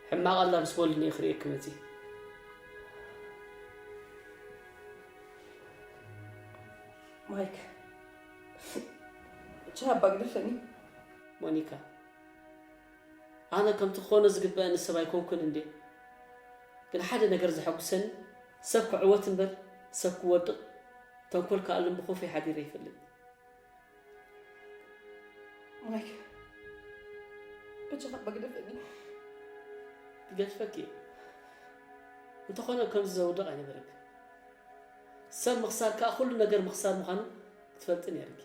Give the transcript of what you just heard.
ሕማቕ ኣላ ምስ በሉኒ እየ ክርእየኪ መጺእ። ማይክ፣ ብቻ ኣባ ግደፈኒ። ሞኒካ፣ ኣነ ከምቲ ክኾኖ ዝግበአኒ ሰብ ኣይኮንኩን እንዴ? ግን ሓደ ነገር ዘሐጉሰኒ፣ ሰብ ክዕወት እምበር ሰብ ክወድቕ፣ ተንኮል ክኣልም ብኾፈይ ሓዲረ ይፈልጥ። ማይክ፣ ብቻ ኣባ ግደፈኒ። ይገድፈኪ እየ። እንተኾነ ከምዚ ዘውድቕ ኣይነበረክን። ሰብ ምኽሳር ከኣ ኩሉ ነገር ምኽሳር ምዃኑ ክትፈልጢ ነይርኪ።